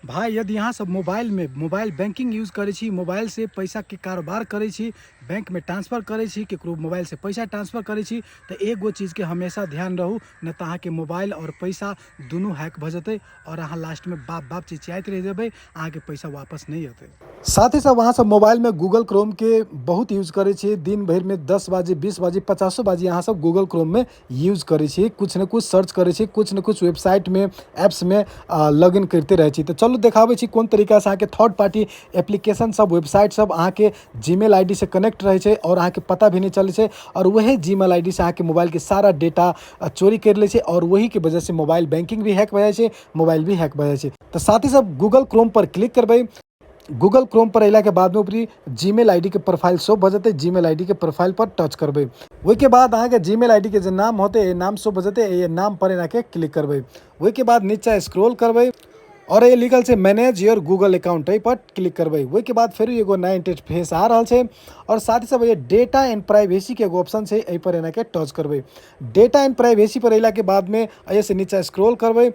भाई यदि अहाँ सब मोबाइल में मोबाइल बैंकिंग यूज करै छी, मोबाइल से पैसा के कारोबार करै छी, बैंक में ट्रांसफर करै छी, केकरो मोबाइल से पैसा ट्रांसफर करै छी, तऽ एगो चीज के हमेशा ध्यान रहू, नहि तऽ अहाँके मोबाइल और पैसा दुनू हैक भऽ जेतै और अहाँ लास्ट में बाप बाप चिचियाइत रहि जेबै, अहाँके पैसा वापस नहि एतै। साथ ही सब अहाँ सब मोबाइल में गूगल क्रोम के बहुत यूज करै छी, दिन भरि में 10 बाजी 20 बाजी 50 बाजी अहाँ सब गूगल क्रोम में यूज करै छी, कुछ ने कुछ सर्च करै छी, कुछ ने कुछ वेबसाइट में एप्स में लॉगिन करते रहै छी। तऽ चलू देखाबै छी कोन तरीकासँ अहाँके थर्ड पार्टी एप्लीकेशन सब वेबसाइट सब अहाँके Gmail I D Se connect रहै छै और अहाँके पता भी नहि चलै छै और वही जीमेल I D से अहाँके मोबाइलके सारा डेटा चोरी करि लै छै और वहीके वजहसँ मोबाइल बैंकिंग भी हैक भऽ जाइ छै, मोबाइल भी हैक भऽ जाइ छै। तऽ साथ ही सब गूगल क्रोम पर क्लिक करबै। गूगल क्रोम पर अयलाके बादमे ऊपरी जीमेल I D के प्रोफाइल शो भऽ जेतै, जीमेल I D के प्रोफाइल पर टच करबै। ओहिके बाद अहाँके जीमेल I D के जे नाम होतै, एहि नाम शो भऽ जेतै, एहि नाम पर एनाके क्लिक करबै। ओहिके बाद नीचा स्क्रॉल करबै और ये लिखल छै मैनेज your Google account, एहि पर क्लिक करबै। ओहिके बाद फेर एगो नया इंटरफेस आ रहल छै और साथ ही सब ये डेटा एंड प्राइवेसी के एगो ऑप्शन छै, एहि पर एनाके टच करबै। डेटा एंड प्राइवेसी पर अयलाके बादमे एहिसँ नीचा स्क्रॉल करबै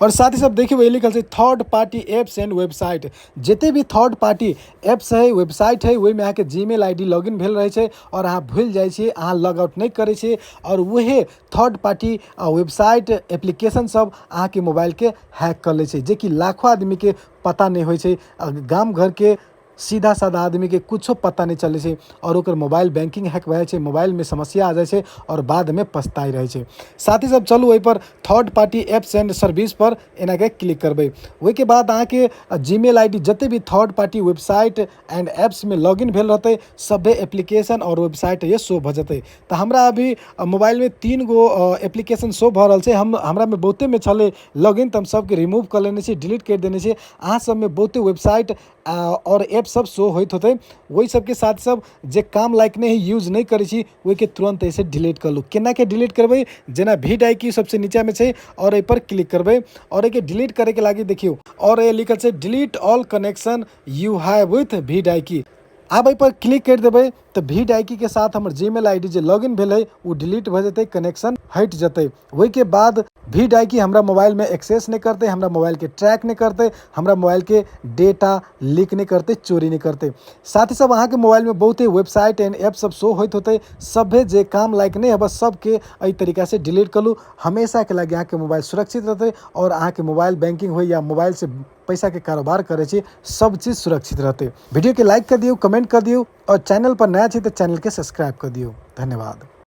और साथ ही सब देखियौ ये लिखल छै third party apps and website. जते भी थर्ड पार्टी एप्स है वेबसाइट है ओहिमे अहाँके जीमेल I D login भेल रहै छै और अहाँ भूलि जाइ छियै, अहाँ लॉग आउट नहि करै छियै और वएह थर्ड पार्टी वेबसाइट एप्लीकेशन सब अहाँके मोबाइलके हैक कऽ लै छै, जेकि लाखों आदमीके पता नहि होइ छै। गाम घरके सीधा साधा आदमीके कुछो पता नहि चलै छै और ओकर मोबाइल बैंकिंग हैक भऽ जाइ छै, मोबाइलमे समस्या आ जाइ छै और बादमे पछताइ रहै छै। साथ ही सब चलू ओहिपर third party apps and service पर एनाके क्लिक करबै। ओहिके बाद अहाँके जीमेल I D जते भी थर्ड पार्टी वेबसाइट एंड एप्समे लॉगिन भेल रहतै सभे एप्लीकेशन और वेबसाइट ये शो भऽ जेतै। तऽ हमरा अभी मोबाइलमे 3 गो एप्लीकेशन शो भऽ रहल छै। हमरामे बहुतेमे छलै लॉगिन, तऽ हम सबके रिमूव कऽ लेने छी, डिलीट करि देने छी। अहाँ सबमे बहुते वेबसाइट आओर ऐप सब शो होइत होतै, ओहि सबके साथ सब जे काम लायक नहि है, यूज नहि करै छी, ओहिके तुरन्त एहिसँ डिलीट कऽ लू। केनाके डिलीट करबै? जेना भी डाई की सबसँ नीचाँमे छै और एहिपर क्लिक करबै और एहिके डिलीट करैके लागि देखियौ और ए लिखल छै delete all connection you have with vidIQ. आब एहिपर क्लिक करि देबै तऽ भी डाइकी के साथ हमर Gmail I D J login भेलै ओ डिलीट भऽ जेतै, कनेक्शन हटि जेतै। ओहिके बाद भी डाइकी हमरा मोबाइलमे एक्सेस नहि करतै, हमरा मोबाइलके ट्रैक नहि करतै, हमरा मोबाइलके डेटा लीक नहि करतै, चोरी नहि करतै। साथ ही सब अहाँके मोबाइलमे बहुते वेबसाइट एंड ऐप सब शो होइत होतै, सभे जे काम लायक नहि हेबऽ सबके एहि तरीकासँ डिलीट कऽ लू। हमेशाके लागि अहाँके मोबाइल सुरक्षित रहतै आओर अहाँके मोबाइल बैंकिंग होइ या मोबाइलसँ पैसाके कारोबार करै छी, सब चीज सुरक्षित रहतै। वीडियोके लाइक कऽ दियौ, कमेंट कऽ दियौ और चैनल पर नया छी तऽ चैनलके सब्सक्राइब कऽ दियौ। धन्यवाद।